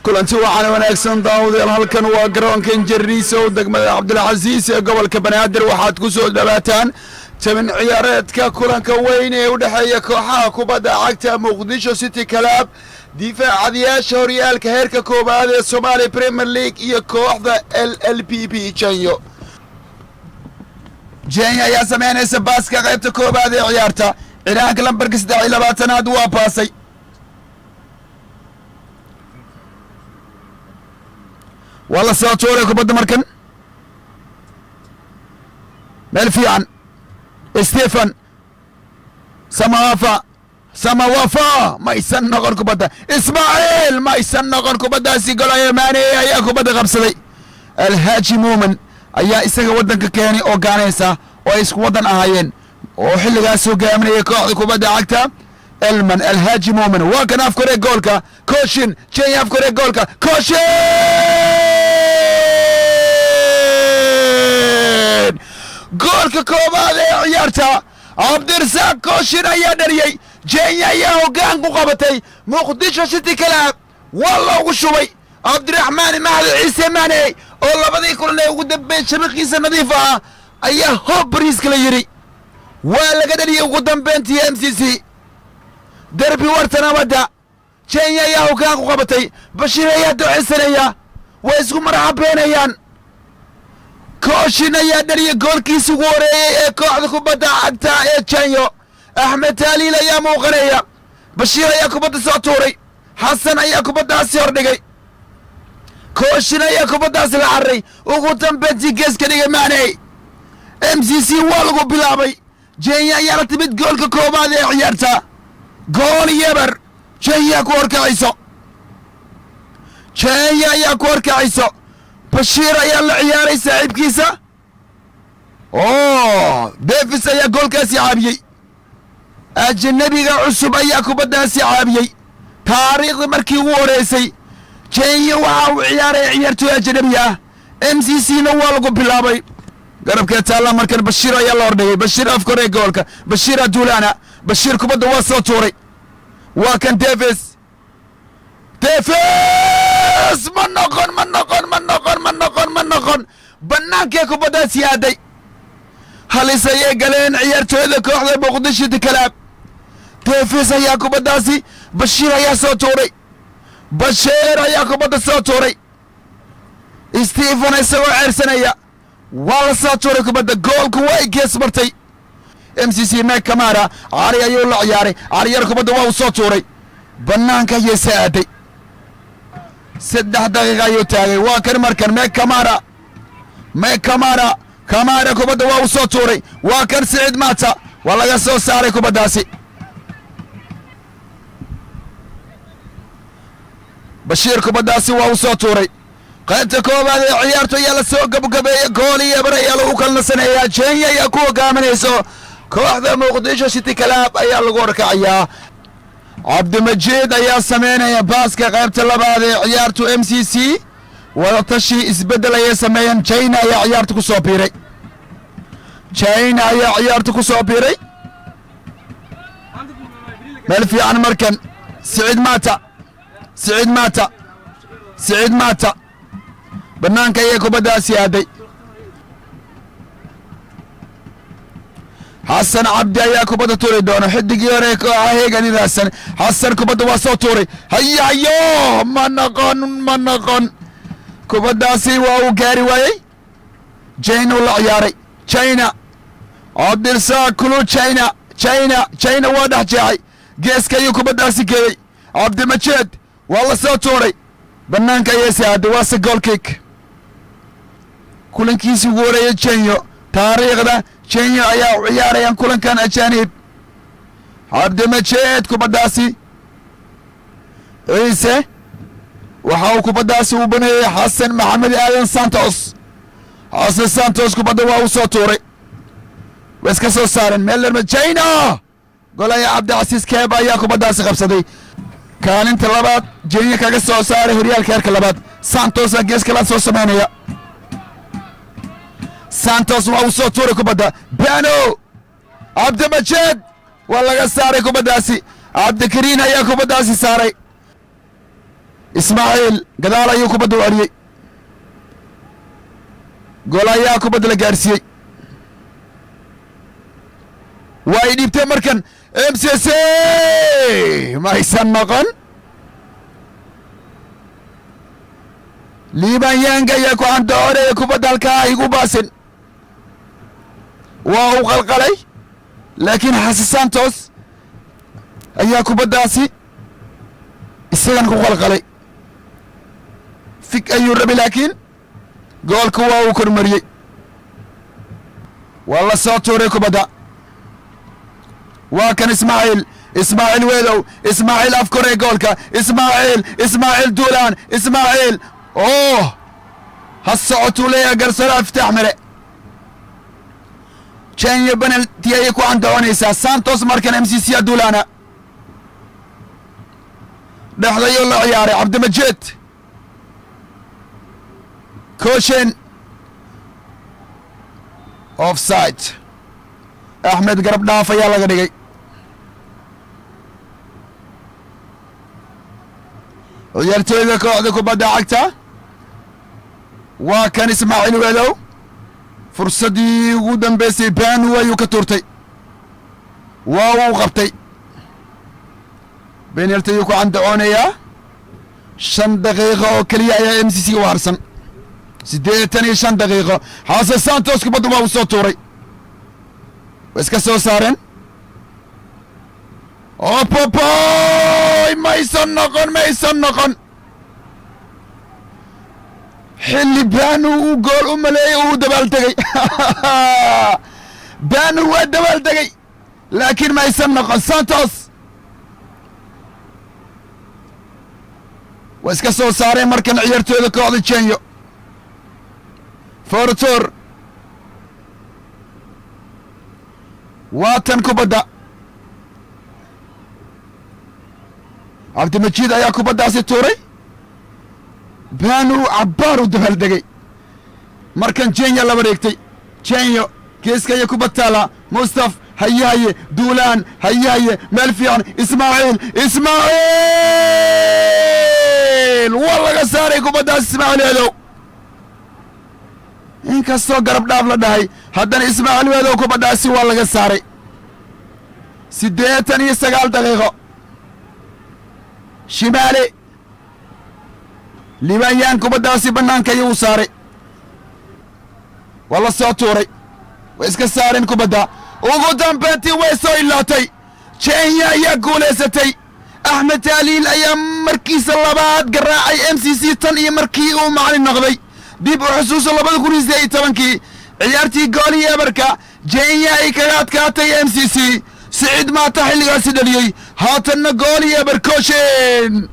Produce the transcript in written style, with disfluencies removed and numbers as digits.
Kulanti waxaana wanaagsan, daawadayaal. Halkan waa garoonka Injiriisow, degmada Cabdilcasiis ee gobolka Banaadir. Waxaad ku soo dhawaataan tabin ciyaareedka kulanka weyn ee u dhexeeya kooxaha kubadda cagta Muqdisho City Club, difaacadayaasha horyaalka heerka koowaad ee Somalia Premier League, iyo kooxda LLPP Jenyo. Jenya ayaa sameynaysa baaska qaybta koowaad ee ciyaarta. Cilaanka lambarka 23aad waa baasay. Waa la soo tuuray kubadda markan, meel fiican. Stephen Samawafa, Samawafa, maysan noqon kubadda. Ismaaciil, maysan noqon kubaddaasi. Golaya Maane ayaa kubadda qabsaday. Alhaaji Muumin ayaa isaga waddanka keenay oo gaanaysa oo ay isku waddan ahaayeen oo xilligaas hogaaminaya kooxda kubadda cagta Elman. Alhaaji Muumin waa kan afkore goolka. Koshin, Jenya afkore goolka. Koshin, goolka koobaad ee ciyaarta! Cabdirasaaq Koshin ayaa dhaliyey. Jenya ayaa hoggaan ku qabatay. Muqdisho City Club waa loogu shubay. Cabdiraxmaan Mahdi Ciise Maaney oo labadii kulan ee ugu dambeeyey shabaqiisa nadiif ah ayaa hoob bariiska la yidhi. Waa laga dhaliyey ugu dambeyntii MCC. Derbi warta nabadda, Jenya ayaa hoggaan ku qabatay. Bashiir ayaa duceysanaya, way isku marxabeenayaan. Kooshin ayaa dhaliyay goolkiisa ugu horeeyey ee kooxda kubadda cagta ee Jenyo. Axmed Taaliil ayaa muuqanaya. Bashiir ayaa kubadda soo tuuray. Xasan ayaa kubaddaasi hordhigay. Kooshin ayaa kubaddaasi la carray, ugu dambeyntii geeska dhigay Maaney. MCC waa lagu bilaabay. Jenya ayaa la timid goolka koobaad ee ciyaarta. 1-0 Jenya ku horkacayso. Jenya ayaa ku horkacayso. Bashiir ayaa la ciyaaray saaxiibkiisa. O Davis ayaa goolkaasi caabiyey. Ajanabiga cusub ayaa kubaddaasi caabiyey. Taariikhdii markii ugu horeysay Jenya waxa uu ciyaaraya ciyaartooy ajanabi ah. MCC na waa lagu bilaabay. Garabkee taalla markan. Bashiir ayaa la hordhigay. Bashiir afkore goolka. Bashiir Aduulaana. Bashiir kubadda waa soo tuuray. Waa kan Davis. Davis, ma noqon, ma noqon, ma noqon, ma noqon, ma noqon. Bannaankee kubaddaasi aaday. Halis ayay galeen ciyaartooyda kooxda Muqdisho Club. Davis ayaa kubaddaasi, Bashiir ayaa soo tuuray. Bashiir ayaa kubadda soo tuuray. Stephen isagoo ceersanaya waa la soo tuuray kubadda. Goolku way gees martay. MCC, Mek Kamara Cali ayuu la ciyaaray. Cali yar kubadda waa uu soo tuuray, bannaanka ayay sa aaday. 3 daqiiqa ayuu taagay. Waa kan markan Mek Kamara, Mek Kamara. Kamara kubadda waa uu soo tuuray. Waa kan Siciid Maata, waa laga soo saaray kubaddaasi. Bashiir kubaddaasi waa uu soo tuuray. Qaybta koowaad ee ciyaartu ayaa la soo gabgabeeyey. 1-0 ayaa lagu kala nasanayaa. Jenya ayaa ku hogaaminayso. Kooxda Muqdisho City Club ayaa lagu horkacayaa. Cabdimajiid ayaa sameynaya baaska qaybta labaad ee ciyaartu. MCC wadatashi isbeddel ayay sameeyeen. China ayaa ciyaarta ku soo biiray. China ayaa ciyaarta ku soo biiray. Meel fiican markan. Siciid Maata, Siciid Maata, Siciid Maata, bannaanka ayay kubaddaasi aaday. Xasan Cabdi ayaa kubadda tuuri doona, xidigii hore kooxa Heegan Iraasan. Xasan kubadda waa soo tuuray. Hayo, hayo, ma noqon, ma noqon kubaddaasi. Waa uu gaari waayey. China uu la ciyaaray. China, Cabdirsaaq Kulu, China, China, China waa dhex jeexay. Geeska ayuu kubaddaasi geeyey. Cabdimajeed waa la soo tuuray, bannaanka ayay si aaday. Waase goal kick. Kulankiisii ugu horeeyey Jenyo taariikhda, Jenyo ayaa u ciyaarayaan kulankan ajaanib. Cabdimajeed kubaddaasi, Ciise waxa uu kubaddaasi u baneeyey Xasan Maxamed Aadan Santos. Xasan Santos kubadda waa uu soo tuuray. Way iska soo saareen meel dherma. China golaya Cabdicasiis Keeba ayaa kubaddaasi qabsaday. Kaalinta labaad Jenya kaga soo saaray horyaalka heerka labaad. Santosa gees kalaad soo samaynaya. Santos waa uu soo tuuray kubadda. Bano Cabdimajeed waa laga saaray kubaddaasi. Cabdikariin ayaa kubaddaasi saaray. Ismaaciil gadaal ayuu kubadda u celiyey. Gool ayaa kubadda la gaarsiiyey. Waa ay dhiibteen markan MCC, maysan noqon. Liiban Yanga ayaa ku candacoonaya kubadda halkaa igu baasin. Waa uu qalqalay, laakiin Xasan Santos ayaa kubaddaasi isagana ku qalqalay. Fig ayuu rabi, laakiin goolka waa uu kormariyey. Waa la soo tuuray kubadda. Waa kan Ismaaciil, Ismaaciil Weedow, Ismaaciil afkore goolka, Ismaaciil, Ismaaciil Duulaan, Ismaaciil, oh, ha socotuu leeyahay garsooraha Iftaax Mire. Jenya penalty ayay ku andacoonaysaa. Santos markan MCC Duulaana dhexdayuu la ciyaaray. Cabdimajeed Kooshen, offside. Axmed garab dhaaf ayaa laga dhigay. Ciyaartooyda kooxda kubadda cagta, waa kan Ismaaciil Weedow. Fursaddii ugu dambeysay Banu ayuu ka tuurtay, waa uu qabtay. Penalty ayuu ku candacoonayaa. 5 daqiiqo oo keliya ayaa MCC u harsan, 85 daqiiqo. Xasan Santos kubaddu waa uu soo tuuray, way iska soo saareen. Opopoy, maysan noqon, maysan noqon. Xilli Banu uu gool u maleeyey uu dabaaltegey. Banu waa dabaaldegay, laakiin maysan noqon. Santos way iska soo saareen markan ciyaartooyda kooxda Jenyo. Fortor, waa tan kubadda. Cabdimajiid ayaa kubaddaasi tuuray. Banu cabbaar u dabaaldegay. Markan Jenya la wareegtay. Jenyo geeska iyo kubad taala. Mustaf, haye haye, Duulaan, haye haye, meel fiican. Ismaaciil, Ismaaciil, waa laga saaray kubaddaas. Ismaaciil Eedow, inkastoo garab dhaaf la dhahay, haddana Ismaaciil Weedow kubaddaasi waa laga saaray. 89 daqiiqo. Shimaale Libaanyaan kubaddaasi bannaanka ayuu u saaray. Waa la soo tuuray, way iska saareen kubadda. Ugu dambeyntii way soo ilaatay. Jenya ayaa guulaysatay. Axmed Taaliil ayaa markiisa labaad garaacay MCC tan iyo markii uu macalin noqday. Dib u xusuuso 2018-kii ciyaartii goolii ebarka Jenya ay kaga adkaatay MCC. Siciid Maata xilligaasi dhaliyey. Haatanna goolii eber. Kooshen.